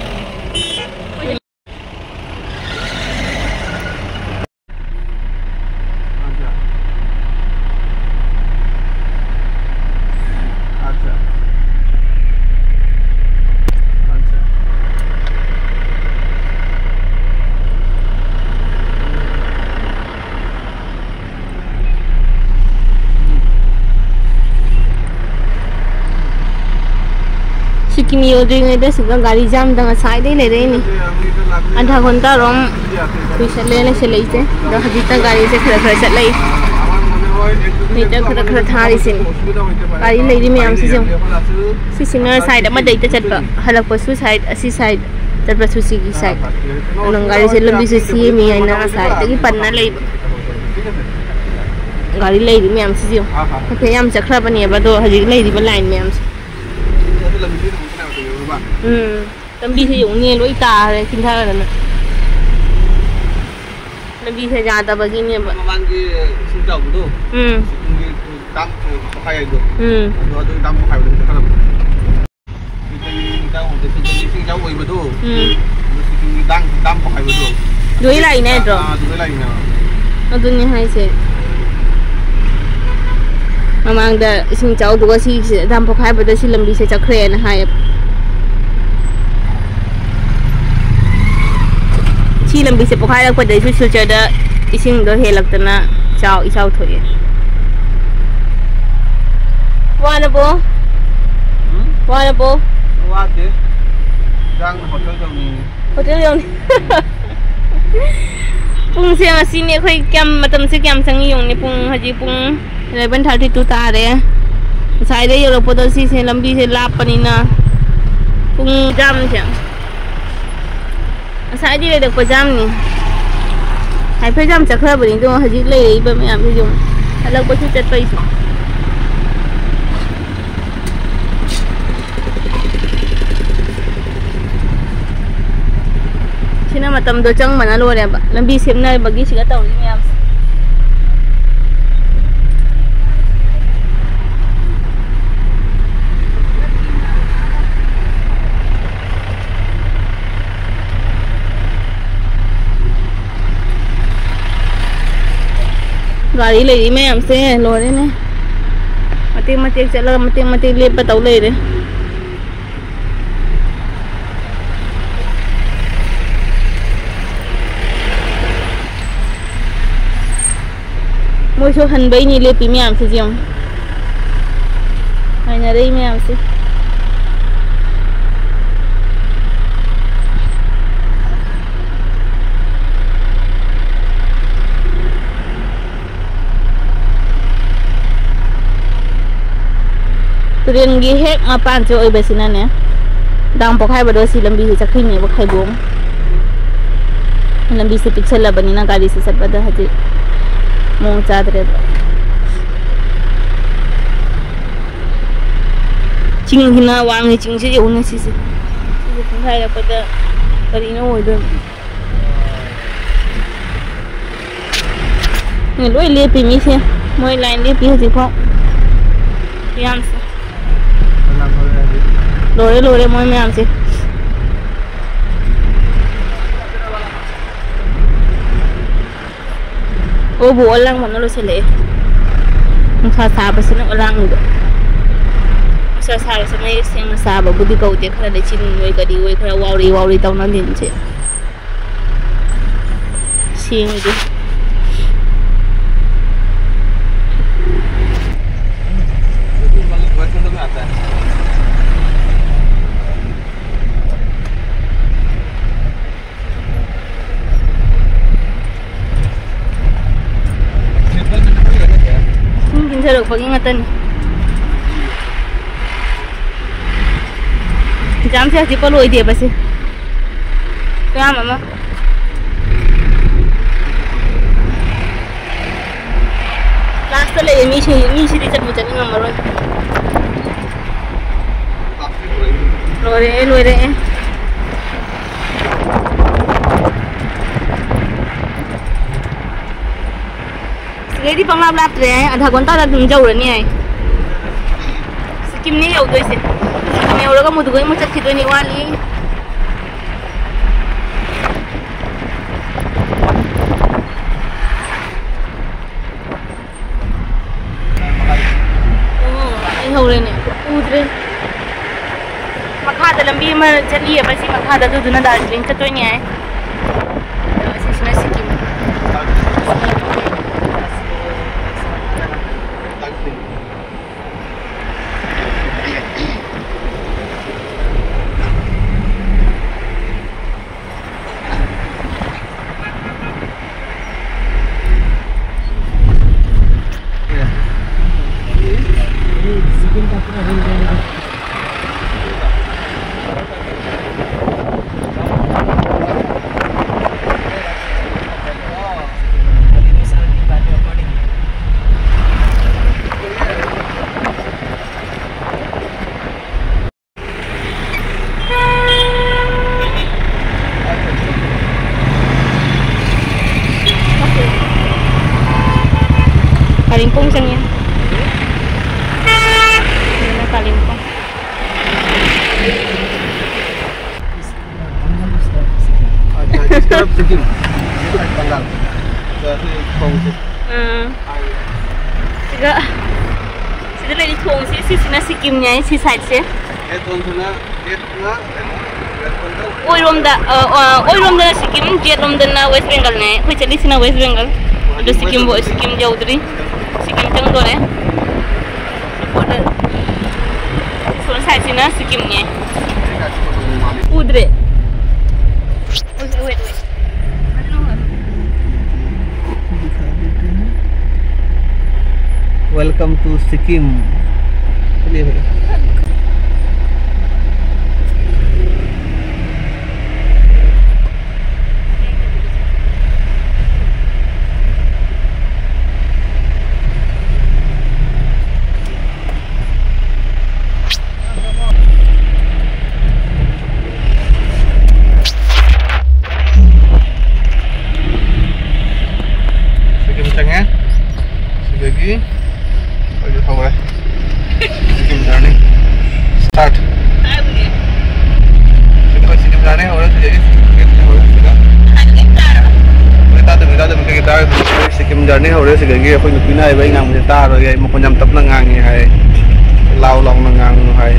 ꯁꯤꯀꯤꯝ ꯌꯧꯗ꯭ꯔꯤꯉꯩꯗ ꯁꯤꯗ ꯒꯥꯔꯤ ꯖꯥꯝꯗ ꯉꯁꯥꯏꯗꯩ ꯂꯩꯔꯛꯏꯅꯤ꯫ ꯑꯙꯥ ꯘꯟꯇꯥꯔꯣꯝ ꯀꯨꯏꯁꯜꯂꯦ ꯂꯩꯁꯜꯂꯛꯏꯁꯦ꯫ ꯑꯗꯣ ꯍꯧꯖꯤꯛꯇ ꯒꯥꯔꯤꯁꯦ ꯈꯔ ꯈꯔ ꯆꯠꯂꯛꯏ꯫ ꯃꯤꯇꯔ ꯈꯔ ꯈꯔ ꯊꯥꯔꯤꯁꯤꯅꯤ꯫ ꯒꯥꯔꯤ ꯂꯩꯔꯤ ꯃꯌꯥꯝꯁꯤꯁꯨ ꯌꯦꯡꯉꯨ꯫ ꯁꯤꯁꯤꯅ ꯁꯥꯏꯠ ꯑꯃꯗꯩꯗ ꯆꯠꯄ, ꯍꯜꯂꯛꯄꯁꯨ ꯁꯥꯏꯠ ꯑꯁꯤ ꯁꯥꯏꯠ꯫ ꯆꯠꯄꯁꯨ ꯁꯤꯒꯤ ꯁꯥꯏꯠ꯫ ꯑꯗꯨꯝ ꯒꯥꯔꯤꯁꯦ ꯂꯝꯕꯤꯁꯦ ꯁꯦꯝꯃꯤ ꯍꯥꯏꯅ ꯉꯁꯥꯏꯗꯒꯤ ꯄꯟꯅ ꯂꯩꯕ꯫ ꯒꯥꯔꯤ ꯂꯩꯔꯤ ꯃꯌꯥꯝꯁꯤꯁꯨ ꯌꯦꯡꯉꯨ꯫ ꯍꯥꯏꯐꯦꯠ ꯌꯥꯝ ꯆꯠꯈ꯭ꯔꯕꯅꯦꯕ, ꯑꯗꯣ ꯍꯧꯖꯤꯛ ꯂꯩꯔꯤꯕ ꯂꯥꯏꯟ ꯃꯌꯥꯝꯁꯦ꯫ ꯎꯝ꯫ ꯂꯝꯕꯤꯁꯦ ꯌꯦꯡꯉꯨꯅꯦ, ꯂꯣꯏ ꯇꯥꯔꯦ ꯆꯤꯡꯊꯔꯗꯅ꯫ ꯂꯝꯕꯤꯁꯦ ꯌꯥꯗꯕꯒꯤꯅꯦꯕ꯫ ꯃꯃꯥꯡꯒꯤ ꯏꯁꯤꯡ ꯆꯥꯎꯕꯗꯣ? ꯎꯝ꯫ ꯁꯤꯀꯤꯝꯒꯤ ꯗꯥꯝ ꯄꯣꯈꯥꯏ ꯍꯥꯏꯗꯣ? ꯎꯝ꯫ ꯑꯗꯣ, ꯑꯗꯨ ꯗꯥꯝ ꯄꯣꯈꯥꯏꯕꯗꯣ ꯍꯦꯛꯇ ꯈꯜꯂꯝꯕ꯫ ꯁꯤꯀꯤꯝꯒꯤ ꯏꯁꯤꯡ ꯏꯆꯥꯎ ꯑꯣꯏꯕꯗꯣ? ꯎꯝ꯫ ꯑꯗꯣ ꯁꯤꯀꯤꯝꯒꯤ ꯗꯥꯝ, ꯗꯥꯝ ꯄꯣꯈꯥꯏꯕꯗꯣ? ꯂꯣꯏ ꯂꯥꯛꯏꯅꯦ ꯅꯠꯇ꯭ꯔꯣ? ꯑꯥ, ꯑꯗꯨ ꯂꯣꯏ ꯂꯥꯛꯏꯅꯦ꯫ ꯑꯗꯨꯅꯦ ꯍꯥꯏꯁꯦ꯫ ꯃꯃꯥꯡꯗ ꯏꯁꯤꯡ ꯏꯆꯥꯎꯗꯨꯒ ꯁꯤꯁꯦ ꯗꯥꯝ ꯄꯣꯈꯥꯏꯕꯗ ꯁꯤ ꯂꯝꯕꯤꯁꯦ ꯆꯠꯈ꯭ꯔꯦꯅ ꯍꯥꯏꯌꯦꯕ꯫ ꯁꯤ ꯂꯝꯕꯤꯁꯦ ꯄꯣꯈꯥꯏꯔꯛꯄꯗꯩꯁꯨ ꯁꯤꯜꯆꯔꯗ ꯏꯁꯤꯡꯗꯣ ꯍꯦꯜꯂꯛꯇꯅ ꯏꯆꯥꯎ, ꯏꯆꯥꯎ ꯊꯣꯛꯑꯦ꯫ ꯋꯥꯔꯕꯣ? ꯎꯝ? ꯋꯥꯔꯕꯣ? ꯋꯥꯗꯦ꯫ ꯏꯟꯖꯥꯡ ꯍꯣꯇꯦꯜ ꯌꯧꯅꯤꯡꯉꯤ꯫ ꯍꯣꯇꯦꯜ ꯌꯧꯅꯤꯡ-, ꯄꯨꯡꯁꯦ ꯉꯁꯤꯅꯦ ꯑꯩꯈꯣꯏ ꯀꯌꯥꯝ, ꯃꯇꯝꯁꯦ ꯀꯌꯥꯝ ꯆꯪꯉꯤ ꯌꯦꯡꯉꯨꯅꯦ꯫ ꯄꯨꯡ ꯍꯧꯖꯤꯛ ꯄꯨꯡ eleven thirty two ꯇꯥꯔꯦ꯫ ꯉꯁꯥꯏꯗꯩ ꯌꯧꯔꯛꯄꯗꯣ ꯁꯤꯁꯦ ꯂꯝꯕꯤꯁꯦ ꯂꯥꯞꯄꯅꯤꯅ ꯄꯨꯡ ꯖꯥꯝꯁꯦ꯫ ꯉꯁꯥꯏꯗꯤ ꯂꯩꯔꯛꯄ ꯖꯥꯝꯅꯤ꯫ ꯍꯥꯏꯐꯦꯠ ꯖꯥꯝ ꯆꯠꯈ꯭ꯔꯕꯅꯤ, ꯑꯗꯣ ꯍꯧꯖꯤꯛ ꯂꯩꯔꯛꯏꯕ ꯃꯌꯥꯝꯁꯤꯁꯨ ꯍꯜꯂꯛꯄꯁꯨ ꯆꯠꯄꯩꯁꯨ꯫ ꯃꯇꯝꯗꯣ ꯆꯪꯕꯅ ꯂꯣꯏꯔꯦꯕ, ꯂꯝꯕꯤ ꯁꯦꯝꯅꯕꯒꯤ ꯁꯤꯒ ꯇꯧꯔꯤ ꯃꯌꯥꯝꯁꯦ꯫ ꯒꯥꯔꯤ ꯂꯩꯔꯤ ꯃꯌꯥꯝꯁꯦ ꯂꯣꯏꯔꯦꯅꯦ꯫ ꯃꯇꯦꯛ ꯃꯇꯦꯛ ꯆꯠꯂꯒ ꯃꯇꯦꯛ ꯃꯇꯦꯛ ꯂꯦꯞꯄ ꯇꯧ ꯂꯩꯔꯦ꯫ ꯃꯣꯏꯁꯨ ꯍꯟꯕꯩꯅꯤ ꯂꯦꯞꯄꯤ ꯃꯌꯥꯝꯁꯤꯁꯨ ꯌꯦꯡꯉꯨ꯫ ꯉꯥꯏꯅꯔꯛꯏ ꯃꯌꯥꯝꯁꯦ꯫ ꯇꯨꯔꯦꯟꯒꯤ ꯍꯦꯛ ꯃꯄꯥꯟꯁꯦ ꯑꯣꯏꯕꯁꯤꯅꯅꯦ, ꯗꯥꯝ ꯄꯣꯛꯈꯥꯏꯕꯗꯣ ꯁꯤ ꯂꯝꯕꯤꯁꯦ ꯆꯠꯈ꯭ꯔꯤꯅꯦꯕ, ꯈꯥꯏꯕꯣꯝ꯫ ꯂꯝꯕꯤꯁꯦ ꯄꯤꯛꯁꯜꯂꯕꯅꯤꯅ ꯒꯥꯔꯤꯁꯦ ꯆꯠꯄꯗ ꯍꯧꯖꯤꯛ ꯃꯑꯣꯡ ꯆꯥꯗ꯭ꯔꯦꯕ꯫ ꯆꯤꯡꯁꯤꯅ ꯋꯥꯡꯉꯤ, ꯆꯤꯡꯁꯤ ꯌꯦꯡꯉꯨꯅꯦ ꯁꯤꯁꯦ꯫ ꯁꯤꯁꯦ ꯄꯨꯡꯈꯥꯏꯔꯛꯄꯗ ꯀꯔꯤꯅꯣ ꯑꯣꯏꯗꯣꯏꯅꯣ? ꯂꯣꯏ ꯂꯦꯞꯄꯤ ꯃꯤꯁꯦ, ꯃꯣꯏ ꯂꯥꯏꯟ ꯂꯦꯞꯄꯤ ꯍꯧꯖꯤꯛꯐꯥꯎ ꯃꯌꯥꯝꯁꯦ꯫ ꯂꯣꯏꯔꯦ, ꯂꯣꯏꯔꯦ ꯃꯣꯏ ꯃꯌꯥꯝꯁꯦ꯫ ꯑꯣꯕꯨ ꯑꯣꯂꯥꯡꯕꯅ ꯂꯣꯏꯁꯤꯜꯂꯛꯑꯦ꯫ ꯅꯨꯡꯁꯥ ꯁꯥꯕꯁꯤꯅ ꯑꯣꯂꯥꯡꯕꯗꯣ꯫ ꯅꯨꯡꯁꯥ ꯁꯥꯔꯁꯨ ꯃꯌꯦꯛ ꯁꯦꯡꯅ ꯁꯥꯕꯕꯨꯗꯤ ꯀꯧꯗꯦ꯫ ꯈꯔ ꯂꯩꯆꯤꯟ ꯑꯣꯏ ꯀꯔꯤ ꯑꯣꯏ ꯈꯔ ꯋꯥꯎꯔꯤ ꯋꯥꯎꯔꯤ ꯇꯧꯅ ꯂꯤꯟꯁꯦ꯫ ꯁꯦꯡꯗꯦ꯫ ꯏꯁꯤꯡ ꯆꯤꯟꯊꯔꯛꯄꯒꯤ ꯉꯥꯛꯇꯅꯤ꯫ ꯑꯦꯛꯖꯥꯝꯁꯦ ꯍꯧꯖꯤꯛꯐꯥꯎ ꯂꯣꯏꯗꯦꯕ ꯁꯦ꯫ ꯈꯨꯌꯥꯝ ꯑꯃ꯫ ꯀ꯭ꯂꯥꯁꯇ ꯂꯩꯌꯦ ꯃꯤꯁꯤꯡ, ꯃꯤꯁꯤꯗꯤ ꯆꯠꯄꯨ ꯆꯠꯅꯤꯡꯉꯝꯃꯔꯣꯏ꯫ ꯂꯣꯏꯔꯦ, ꯂꯣꯏꯔꯦ꯫ ꯁꯤ ꯄꯪꯂꯥꯞ ꯂꯥꯞꯇ꯭ꯔꯦ, ꯑꯙꯥ ꯘꯟꯇꯥꯗ ꯑꯗꯨꯝ ꯌꯧꯔꯅꯤ ꯍꯥꯏ꯫ ꯁꯤꯀꯤꯝꯅꯦ ꯌꯧꯗꯣꯏꯁꯦ꯫ ꯁꯤꯀꯤꯝ ꯌꯧꯔꯒ ꯃꯨꯗꯨꯒꯩ ꯑꯃꯨꯛ ꯆꯠꯈꯤꯗꯣꯏꯅꯤ, ꯋꯥꯠꯂꯤ꯫ ꯑꯣ, ꯂꯩꯍꯧꯔꯦꯅꯦ꯫ ꯎꯗ꯭ꯔꯦ꯫ ꯃꯈꯥꯗ ꯂꯝꯕꯤ ꯑꯃ ꯆꯠꯂꯤꯑꯕ, ꯁꯤ ꯃꯈꯥꯗ, ꯑꯗꯨꯗꯨꯅ ꯗꯥꯔꯖꯤꯂꯤꯡ ꯆꯠꯇꯣꯏꯅꯤ ꯍꯥꯏ꯫ ꯑꯗꯣ ꯁꯤꯁꯤꯅ Sikkim. Kalimpong siya niya. Yan ang Kalimpong. अच्छा, जिसका नाम सिक्किम, ये साइड बंगाल। तो ऐसे कौन से? ꯎꯝ꯫ ꯁꯤꯒ, ꯁꯤꯗ ꯂꯩꯔꯤ ꯊꯣꯡꯁꯤ, ꯁꯤꯁꯤꯅ ꯁꯤꯀꯤꯝꯅꯦ, ꯁꯤ ꯁꯥꯏꯠꯁꯦ꯫ ये कौन सा ना? ये ना, ये बंगाल। ꯑꯣꯏꯔꯣꯝꯗ, ꯑ, ꯑ, ꯑꯣꯏꯔꯣꯝꯗꯅ ꯁꯤꯀꯤꯝ, ꯌꯦꯠꯂꯣꯝꯗꯅ ꯋꯦꯁ ꯕꯦꯡꯒꯜꯅꯦ꯫ ꯑꯩꯈꯣꯏ ꯆꯠꯂꯤꯁꯤꯅ ꯋꯦꯁ ꯕꯦꯡꯒꯜ꯫ ꯑꯗꯣ ꯁꯤꯀꯤꯝꯕꯨ, ꯁꯤꯀꯤꯝ ꯌꯧꯗ꯭ꯔꯤ꯫ ꯁꯤꯀꯤꯝ ꯆꯪꯗꯣꯔꯦ꯫ ꯁꯣꯝ ꯁꯥꯏꯠꯁꯤꯅ ꯁꯤꯀꯤꯝꯅꯦ꯫ ꯎꯗ꯭ꯔꯦ꯫ Wait, wait, wait. Welcome to Sikkim. चलिए भाई। Sige, macam eh. ꯑꯗꯒꯤ ꯑꯩꯈꯣꯏ ꯅꯨꯄꯤꯅ ꯍꯥꯏꯕ ꯑꯩ ꯉꯥꯡꯕꯁꯦ ꯇꯥꯔꯣꯏ, ꯑꯩ ꯃꯈꯣꯟ ꯌꯥꯝ ꯇꯞꯅ ꯉꯥꯡꯉꯤ ꯍꯥꯏ, ꯂꯥꯎ ꯂꯥꯎꯅ ꯉꯥꯡꯉꯨ ꯍꯥꯏ꯫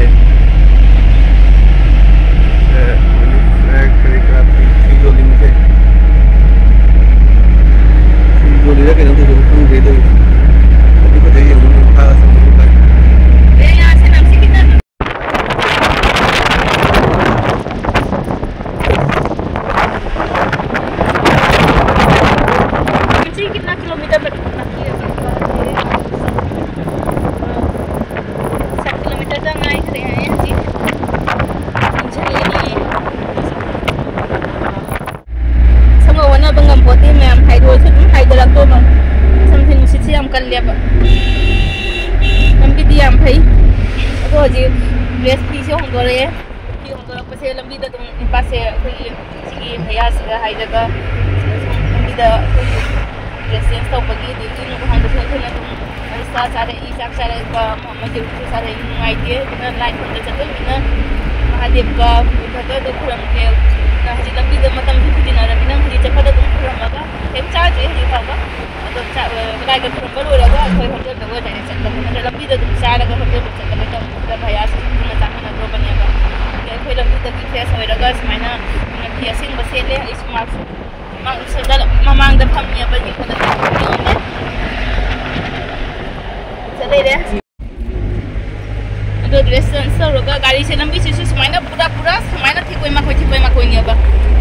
ꯑꯦ, ꯃꯣꯏꯒꯤ flag ꯀꯔꯤ ꯀꯔꯥ ꯐꯤ, ꯐꯤ ꯌꯣꯜꯂꯤꯅꯦ ꯀꯩꯅꯣ꯫ ꯐꯤ ꯌꯣꯜꯂꯤꯔ ꯀꯩꯅꯣ ꯇꯧꯗꯣꯏꯅꯣ ꯈꯪꯗꯦ ꯇꯧꯔꯤꯁꯦ꯫ ꯑꯗꯨ ꯈꯛꯇ ꯌꯦꯡꯉꯨꯅꯦ, ꯃꯈꯥꯗ ꯆꯪꯕ ꯀꯥꯏ꯫ ꯁꯠ ꯀꯤꯂꯣꯃꯤꯇꯔꯗ ꯉꯥꯏꯈ꯭ꯔꯦ ꯍꯥꯏꯌꯦ ꯍꯧꯖꯤꯛ꯫ ꯆꯪꯁꯤꯜꯂꯛꯑꯦ꯫ ꯁꯝꯒ ꯑꯣꯟꯅꯕ ꯉꯝꯄꯣꯠꯇꯦ ꯃꯌꯥꯝ, ꯍꯥꯏꯗꯣꯛꯑꯁꯨ ꯑꯗꯨꯝ ꯍꯥꯏꯗꯣꯔꯛꯇꯣꯏꯅꯣ꯫ ꯁꯝꯁꯦ ꯅꯨꯡꯁꯤꯠꯁꯦ ꯌꯥꯝ ꯀꯜꯂꯦꯕ꯫ ꯂꯝꯕꯤꯗꯤ ꯌꯥꯝ ꯐꯩ꯫ ꯑꯗꯣ ꯍꯧꯖꯤꯛ ꯗ꯭ꯔꯦꯁ ꯐꯤꯁꯦ ꯍꯣꯡꯗꯣꯔꯛꯑꯦ꯫ ꯐꯤ ꯍꯣꯡꯗꯣꯔꯛꯄꯁꯦ ꯂꯝꯕꯤꯗ ꯑꯗꯨꯝ ꯅꯨꯄꯥꯁꯦ ꯑꯩꯈꯣꯏꯒꯤ ꯁꯤꯒꯤ ꯃꯌꯥꯁꯤꯗ ꯍꯥꯏꯔꯒ ꯁꯤꯗ ꯁꯨꯝ ꯂꯝꯕꯤꯗ ꯑꯩꯈꯣꯏꯒꯤ ꯗ꯭ꯔꯦꯁ ꯆꯦꯟꯖ ꯇꯧꯕꯒꯤ ꯑꯗꯒꯤ ꯏꯔꯨ ꯂꯨꯍꯣꯡꯕꯁꯨ ꯑꯩꯈꯣꯏꯅ ꯑꯗꯨꯝ ꯆꯥ ꯆꯥꯔꯛꯏ, ꯆꯥꯛ ꯆꯥꯔꯛꯄ ꯑꯃ ꯑꯃ ꯌꯧꯕꯁꯨ ꯆꯥꯔꯛꯏ, ꯅꯨꯡꯉꯥꯏꯇꯦ꯫ ꯑꯗꯨꯅ ꯂꯥꯏ ꯈꯨꯔꯨꯝꯕ ꯆꯠꯇꯣꯏꯅꯤꯅ ꯃꯍꯥꯗꯦꯕꯀ ꯕꯨꯙꯒ ꯑꯗꯨ ꯈꯨꯔꯨꯝꯒꯦ꯫ ꯑꯗꯨꯅ ꯍꯧꯖꯤꯛ ꯂꯝꯕꯤꯗ ꯃꯇꯝꯁꯨ ꯈꯨꯗꯤꯡꯅꯔꯕꯅꯤꯅ ꯍꯧꯖꯤꯛ ꯆꯠꯄꯗ ꯑꯗꯨꯝ ꯈꯨꯔꯝꯃꯒ ꯀꯩꯝ ꯆꯥꯗ꯭ꯔꯤ ꯍꯧꯖꯤꯛ ꯐꯥꯎꯕ꯫ ꯑꯗꯣ ꯆꯥ-, ꯂꯥꯏꯒ ꯈꯨꯔꯨꯝꯕ ꯂꯣꯏꯔꯒ ꯑꯩꯈꯣꯏ ꯍꯣꯇꯦꯜꯗ ꯑꯣꯏꯅ ꯆꯠꯂꯒꯦ꯫ ꯅꯠꯇ꯭ꯔ ꯂꯝꯕꯤꯗ ꯑꯗꯨꯝ ꯆꯥꯔꯒ ꯍꯣꯇꯦꯜꯗ ꯆꯠꯂꯒꯦ ꯇꯧꯕꯅꯤꯗ ꯚꯌꯥꯁꯨ ꯄꯨꯟꯅ ꯆꯥꯃꯤꯟꯅꯗ꯭ꯔꯣꯕꯅꯦꯕ꯫ ꯑꯗꯩ ꯑꯩꯈꯣꯏ ꯂꯝꯕꯤꯗꯒꯤ ꯐ꯭ꯔꯦꯁ ꯑꯣꯏꯔꯒ ꯁꯨꯃꯥꯏꯅ ꯐꯤ ꯑꯁꯦꯡꯕ ꯁꯦꯠꯂꯦ꯫ ꯑꯩꯁꯨ ꯃꯥꯛꯁꯨ ꯃꯥꯛꯁꯨ ꯁꯦꯠꯂ ꯃꯃꯥꯡꯗ ꯐꯝꯃꯦꯕ ꯌꯦꯡꯕꯗ ꯌꯦꯡꯉꯨꯅꯦ꯫ ꯁꯤꯗ ꯂꯩꯔꯦ꯫ ꯑꯗꯣ ꯗ꯭ꯔꯦꯁ ꯆꯦꯟꯖ ꯇꯧꯔꯒ ꯒꯥꯔꯤꯁꯦ ꯂꯝꯕꯤꯁꯤꯁꯨ ꯁꯨꯃꯥꯏꯅ ꯄꯨꯔꯥ ꯄꯨꯔꯥ ꯁꯨꯃꯥꯏꯅ ꯊꯦꯛꯀꯣꯏ ꯃꯥꯀꯣꯏ ꯊꯦꯛꯀꯣꯏ ꯃꯥꯀꯣꯏꯅꯦꯕ꯫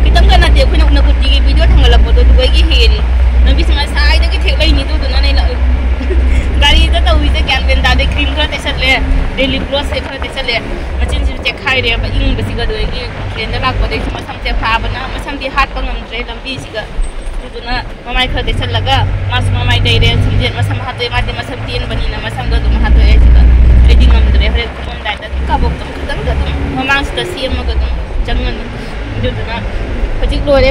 ꯈꯤꯇꯪꯒ ꯅꯠꯇꯦ ꯑꯩꯈꯣꯏꯅ ꯎꯅ ꯀꯨꯇꯤꯒꯤ ꯚꯤꯗꯤꯑꯣ ꯊꯥꯡꯒꯠꯂꯛꯄꯗꯣ ꯑꯗꯨꯗꯩꯒꯤ ꯍꯦꯜꯂꯤ꯫ ꯂꯝꯕꯤꯁꯦ ꯉꯁꯥꯏꯗꯒꯤ ꯊꯦꯛꯂꯛꯏꯅꯤ ꯑꯗꯨꯗꯨꯅꯅꯦ ꯑꯩꯅ ꯒꯥꯔꯤꯗ ꯇꯧꯔꯤꯁꯦ ꯒ꯭ꯌꯥꯟ ꯃꯦꯟ ꯇꯥꯗꯦ꯫ ꯀ꯭ꯔꯤꯝ ꯈꯔ ꯇꯩꯁꯜꯂꯦ, ꯗꯦ ꯂꯤꯞ ꯒ꯭ꯂꯣꯁꯁꯦ ꯈꯔ ꯇꯩꯁꯜꯂꯦ꯫ ꯃꯆꯤꯟꯁꯤꯁꯨ ꯆꯦꯛꯈꯥꯏꯔꯦꯕ ꯏꯪꯕꯁꯤꯒ꯫ ꯑꯗꯨꯗꯒꯤ ꯇ꯭ꯔꯦꯟꯗ ꯂꯥꯛꯄꯗꯩꯁꯨ ꯃꯁꯝꯁꯦ ꯐꯥꯕꯅ ꯃꯁꯝꯗꯤ ꯍꯥꯠꯄ ꯉꯝꯗ꯭ꯔꯦ ꯂꯝꯕꯤꯁꯤꯒ꯫ ꯑꯗꯨꯗꯨꯅ ꯃꯃꯥꯏ ꯈꯔ ꯇꯩꯁꯜꯂꯒ ꯃꯥꯁꯨ ꯃꯃꯥꯏ ꯇꯩꯔꯦ꯫ ꯁꯝꯖꯦꯠ ꯃꯁꯝ ꯍꯥꯠꯇꯣꯛꯑꯦ, ꯃꯥꯗꯤ ꯃꯁꯝ ꯇꯦꯟꯕꯅꯤꯅ ꯃꯁꯝꯗꯣ ꯑꯗꯨꯝ ꯍꯥꯠꯇꯣꯛꯑꯦ꯫ ꯁꯤꯗ ꯑꯩꯗꯤ ꯉꯝꯗ꯭ꯔꯦ꯫ ꯍꯣꯔꯦꯟ ꯀꯨꯝꯃꯝꯗꯥꯏꯗ ꯑꯗꯨꯝ ꯀꯥꯕꯣꯛꯇꯣ ꯑꯗꯨꯝ ꯈꯤꯇꯪꯗ ꯑꯗꯨꯝ ꯃꯃꯥꯡꯁꯤꯗ ꯁꯦꯝꯃꯒ ꯑꯗꯨꯝ ꯆꯪꯉꯅꯤ꯫ ꯑꯗꯨꯗꯨꯅ ꯍꯧꯖꯤꯛ ꯂꯣꯏꯔꯦ꯫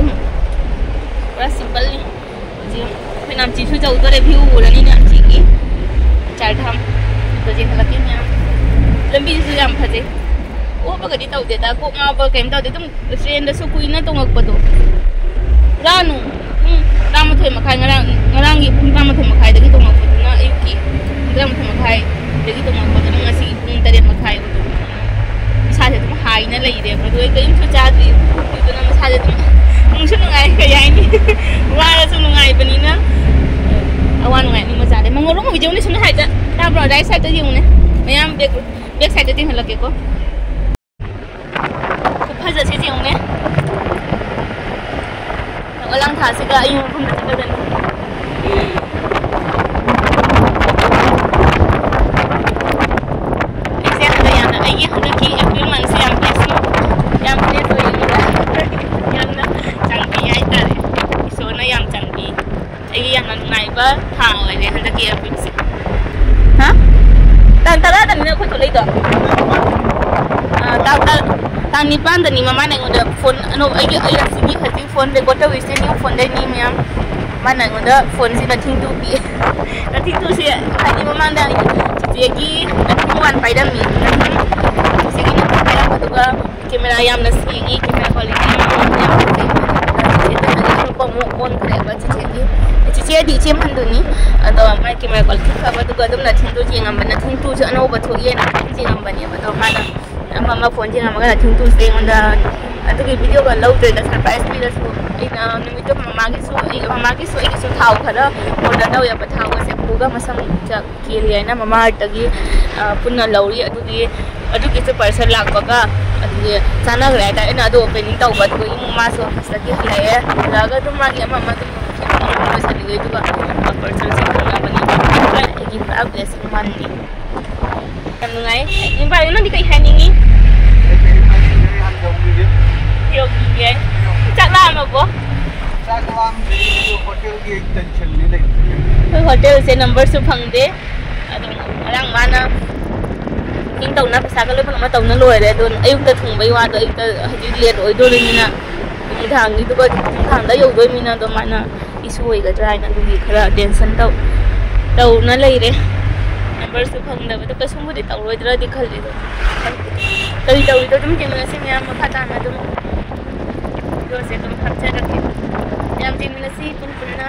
ꯄꯨꯔꯥ ꯁꯤꯝꯄꯜꯅꯤ꯫ ꯍꯧꯖꯤꯛ ꯑꯩꯈꯣꯏ ꯅꯥꯝꯆꯤꯁꯨ ꯌꯧꯗꯣꯔꯦ꯫ ꯚ꯭ꯌꯨ ꯎꯔꯅꯤ ꯅꯥꯝꯆꯤꯒꯤ ꯆꯥꯔ ꯙꯥꯝ꯫ ꯑꯗꯣ ꯆꯦꯟꯈꯠꯂꯛꯀꯦ ꯃꯌꯥꯝ꯫ ꯂꯝꯕꯤꯁꯤꯁꯨ ꯌꯥꯝ ꯐꯖꯩ꯫ ꯑꯣꯕꯒꯗꯤ ꯇꯧꯗꯦꯗ, ꯀꯣꯛ ꯉꯥꯎꯕ ꯀꯩꯝ ꯇꯧꯗꯦ꯫ ꯑꯗꯨꯝ ꯇ꯭ꯔꯦꯟꯗꯁꯨ ꯀꯨꯏꯅ ꯇꯣꯡꯉꯛꯄꯗꯣ꯫ ꯔꯥꯅꯨ꯫ ꯎꯝ꯫ ꯇꯔꯥꯃꯥꯊꯣꯏ ꯃꯈꯥꯏ, ꯉꯔꯥꯡ, ꯉꯔꯥꯡꯒꯤ ꯄꯨꯡ ꯇꯔꯥꯃꯥꯊꯣꯏ ꯃꯈꯥꯏꯗꯒꯤ ꯇꯣꯡꯉꯛꯄꯗꯨꯅ, ꯑꯌꯨꯛꯀꯤ ꯄꯨꯡ ꯇꯔꯥꯃꯥꯊꯣꯏ ꯃꯈꯥꯏꯗꯒꯤ ꯇꯣꯡꯉꯛꯄꯗꯨꯅ ꯉꯁꯤꯒꯤ ꯄꯨꯡ ꯇꯔꯦꯠ ꯃꯈꯥꯏ ꯑꯣꯏꯗꯣꯏꯅꯤ꯫ ꯏꯁꯥꯁꯦ ꯑꯗꯨꯝ ꯍꯥꯏꯅ ꯂꯩꯔꯦꯕ꯫ ꯑꯗꯨꯒ ꯑꯩ ꯀꯔꯤꯝꯁꯨ ꯆꯥꯗ꯭ꯔꯤ꯫ ꯑꯗꯨꯅ ꯃꯁꯥꯁꯦ ꯑꯗꯨꯝ ꯅꯨꯡꯁꯨ ꯅꯨꯡꯉꯥꯏ, ꯀꯩ ꯍꯥꯏꯅꯤ? ꯋꯥꯔꯁꯨ ꯅꯨꯡꯉꯥꯏꯕꯅꯤꯅ ꯑꯋꯥ ꯅꯨꯡꯉꯥꯏ ꯑꯅꯤꯃꯛ ꯆꯥꯗꯦ꯫ ꯃꯉꯣꯟ ꯔꯣꯝ ꯍꯧꯖꯤꯛ ꯁꯨꯝ ꯍꯥꯏꯗ ꯇꯥꯕ꯭ꯔꯣ? ꯔꯥꯏꯠ ꯁꯥꯏꯗꯇ ꯌꯦꯡꯉꯨꯅꯦ꯫ ꯃꯌꯥꯝ ꯕꯦꯛ, ꯕꯦꯛ ꯁꯥꯏꯗꯇ ꯌꯦꯡꯍꯜꯂꯛꯀꯦꯀꯣ꯫ ꯈꯨꯐꯖꯁꯦ ꯌꯦꯡꯉꯨꯅꯦ꯫ ꯑꯣꯂꯥꯡ ꯊꯥꯁꯤꯒ ꯑꯩ ꯃꯐꯝꯗ ꯆꯠꯀꯗꯣꯏꯅꯤ꯫ ꯑꯩꯁꯦ ꯍꯟꯗꯛ ꯌꯥꯝꯅ, ꯑꯩꯒꯤ ꯍꯟꯗꯛꯀꯤ April monthꯁꯦ ꯌꯥꯝ blessing, ꯌꯥꯝ bless ꯑꯣꯏꯌꯦ꯫ ꯌꯥꯝꯅ ꯆꯥꯟꯕꯤ ꯍꯥꯏꯇꯥꯔꯦ꯫ ꯏꯁꯣꯔꯅ ꯌꯥꯝ ꯆꯥꯟꯕꯤ꯫ ꯑꯩꯒꯤ ꯌꯥꯝꯅ ꯅꯨꯡꯉꯥꯏꯕ ꯊꯥ ꯑꯣꯏꯔꯦ ꯍꯟꯗꯛꯀꯤ Aprilꯁꯦ꯫ ꯍꯥ? ꯇꯥꯡ ꯇꯔꯥꯗꯅꯤꯅ ꯑꯩꯈꯣꯏ ꯊꯣꯛꯂꯛꯏꯗꯣ꯫ ꯑꯥ, ꯇꯥꯡ ꯇꯔꯥ, ꯇꯥꯡ ꯅꯤꯄꯥꯟꯗꯅꯤ ꯃꯃꯥꯅ ꯑꯩꯉꯣꯟꯗ phone ꯑꯅꯧꯕ, ꯑꯩꯒꯤ, ꯑꯩ ꯑꯁꯤꯒꯤ ꯍꯧꯖꯤꯛ phone record ꯇꯧꯔꯤꯁꯦ new phoneꯗꯩꯅꯤ ꯃꯌꯥꯝ꯫ ꯃꯥꯅ ꯑꯩꯉꯣꯟꯗ phoneꯁꯦ nothing two ꯄꯤ꯫ Nothing twoꯁꯦ ꯍꯥꯏꯗꯤ ꯃꯃꯥꯡꯗ ꯆꯤꯆꯦꯒꯤ nothing one ꯄꯥꯏꯔꯝꯃꯤ꯫ Nothing ꯆꯤꯆꯦꯒꯤ nothing ꯄꯥꯏꯔꯝꯕꯗꯨꯒ camera ꯌꯥꯝꯅ ꯁꯦꯡꯉꯤ, camera quality ꯌꯥꯝ ꯐꯖꯩ꯫ ꯆꯤꯆꯦꯗ ꯑꯩ ꯑꯇꯣꯞꯄ ꯑꯃꯨꯛ ꯑꯣꯟꯈ꯭ꯔꯦꯕ ꯆꯤꯆꯦꯒꯤ꯫ ꯆꯤꯆꯦꯗꯤ ꯏꯆꯦ ꯃꯟꯗꯨꯅꯤ꯫ ꯑꯗꯣ ꯃꯥꯏ camera quality ꯐꯕꯗꯨꯒ ꯑꯗꯨꯝ nothingꯗꯣ ꯌꯦꯡꯉꯝꯕ, nothing twoꯁꯨ ꯑꯅꯧꯕ ꯊꯣꯛꯑꯦꯅ ꯌꯦꯡꯉꯝꯕꯅꯦꯕ꯫ ꯑꯗꯣ ꯃꯥꯅ ꯑꯃ ꯑꯃ phone ꯌꯦꯡꯉꯝꯃꯒ nothing twoꯁꯦ ꯑꯩꯉꯣꯟꯗ ꯑꯗꯨꯒꯤ videoꯒ ꯂꯧꯗ꯭ꯔꯦꯗ, surprise ꯄꯤꯔꯁꯨ꯫ ꯑꯩꯅ ꯅꯨꯃꯤꯠꯇꯣ ꯃꯃꯥꯒꯤꯁꯨ, ꯑꯩ, ꯃꯃꯥꯒꯤꯁꯨ ꯑꯩꯒꯤꯁꯨ ꯊꯥꯎ ꯈꯔ order ꯇꯧꯋꯦꯕ꯫ ꯊꯥꯎꯒꯁꯦ ꯄꯨꯒ ꯃꯁꯝ ꯆ-, ꯀꯦꯜꯂꯤ ꯍꯥꯏꯅ ꯃꯃꯥ ꯑꯥꯔꯠꯇꯒꯤ, ꯑ, ꯄꯨꯟꯅ ꯂꯧꯔꯤ꯫ ꯑꯗꯨꯒꯤ, ꯑꯗꯨꯒꯤꯁꯨ parcel ꯂꯥꯛꯄꯒ ꯑꯗꯨꯒꯤ ꯆꯥꯟꯅꯈ꯭ꯔꯦ ꯍꯥꯏꯇꯥꯔꯦ꯫ ꯑꯩꯅ ꯑꯗꯨ opening ꯇꯧꯕ, ꯑꯗꯨꯒ ꯏꯃꯨꯡ ꯃꯥꯁꯨ officeꯇꯒꯤ ꯍꯜꯂꯛꯑꯦ꯫ ꯍꯜꯂꯛꯑꯒ ꯑꯗꯨꯝ ꯃꯥꯒꯤ ꯑꯃ ꯑꯃ ꯑꯗꯨꯝ ꯂꯣꯏꯁꯤꯜꯂꯤ꯫ ꯑꯗꯨꯒ parcelꯁꯦ ꯊꯝꯅꯕꯅꯦꯕ꯫ ꯑꯩꯒꯤ ꯄꯨꯔꯥ blessing ꯃꯥꯅꯤ꯫ ꯌꯥꯝ ꯅꯨꯡꯉꯥꯏ꯫ ꯏꯝꯐꯥꯜ ꯅꯪꯗꯤ ꯀꯩ ꯍꯥꯏꯅꯤꯡꯉꯤ? ꯌꯧꯈꯤꯒꯦ꯫ ꯆꯥꯛ ꯂꯥꯝꯃꯕꯣ? ꯆꯥꯛ ꯂꯥꯝꯗ꯭ꯔꯤ, ꯑꯗꯨ ꯍꯣꯇꯦꯜꯒꯤ tensionꯅꯤ ꯂꯩꯔꯤꯁꯦ꯫ ꯑꯩꯈꯣꯏ ꯍꯣꯇꯦꯜꯁꯦ numberꯁꯨ ꯐꯪꯗꯦ꯫ ꯑꯗꯨꯝ ꯉꯔꯥꯡ ꯃꯥꯅ cooking ꯇꯧꯅ ꯄꯩꯁꯥꯒ ꯂꯣꯏ ꯄꯨꯝꯅꯃꯛ ꯇꯧꯅ ꯂꯣꯏꯔꯦ꯫ ꯑꯗꯣ ꯑꯌꯨꯛꯇ ꯊꯣꯡꯕꯩ ꯋꯥꯗꯣ ꯑꯌꯨꯛꯇ ꯍꯧꯖꯤꯛ late ꯑꯣꯏꯗꯣꯔꯤꯃꯤꯅ ꯅꯨꯃꯤꯗꯥꯡꯒꯤꯗꯨꯒ ꯅꯨꯡꯗꯥꯡꯗ ꯌꯧꯗꯣꯏꯃꯤꯅ ꯑꯗꯣ ꯃꯥꯅ issue ꯑꯣꯏꯒꯗ꯭ꯔꯥ ꯍꯥꯏꯅ ꯑꯗꯨꯒꯤ ꯈꯔ tension ꯇꯧ-, ꯇꯧꯅ ꯂꯩꯔꯦ꯫ Numberꯁꯨ ꯐꯪꯗꯕꯗꯣ ꯀꯩꯁꯨꯝꯕꯨꯗꯤ ꯇꯧꯔꯣꯏꯗ꯭ꯔꯗꯤ ꯈꯜꯂꯤ ꯑꯗꯣ꯫ ꯀꯔꯤ ꯇꯧꯔꯤꯗꯣ ꯑꯗꯨꯝ ꯌꯦꯡꯃꯤꯟꯅꯁꯤ ꯃꯌꯥꯝ ꯃꯈꯥ ꯇꯥꯅ ꯑꯗꯨꯝ videoꯁꯦ ꯑꯗꯨꯝ ꯍꯥꯞꯆꯔꯛꯀꯦ꯫ ꯌꯥꯝ ꯌꯦꯡꯃꯤꯟꯅꯁꯤ꯫ ꯄꯨꯟ ꯄꯨꯟꯅ꯫